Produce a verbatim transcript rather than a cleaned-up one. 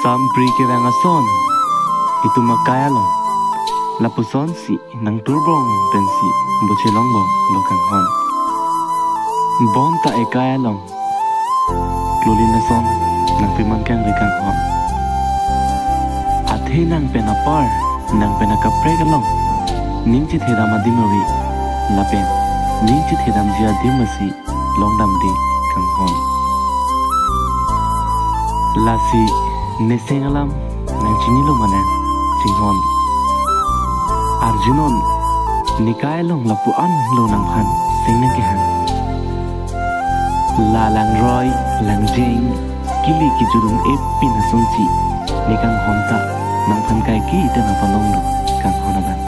Tampri kevang ason, itum akai along lapusonsi nangturbong pensi bochelongbomlo kanghon. Bonta ekai along klolin ason nangpeman kangri kanghon. Athe nang pen apar, nang pen akaprek along ning chethedam adim ave, lapen ning chethedamji adim asi longdamde kanghon. Lasi neseng alam nangchinilo ma nang, chinghon. Arjunon, nekai along lapu-anlo nangphan seng nangkehang. La langroi, langjeng, kili kijudun epin asonsi ne kanghon ta nangphan kaike te nangpalonglo kanghon abang.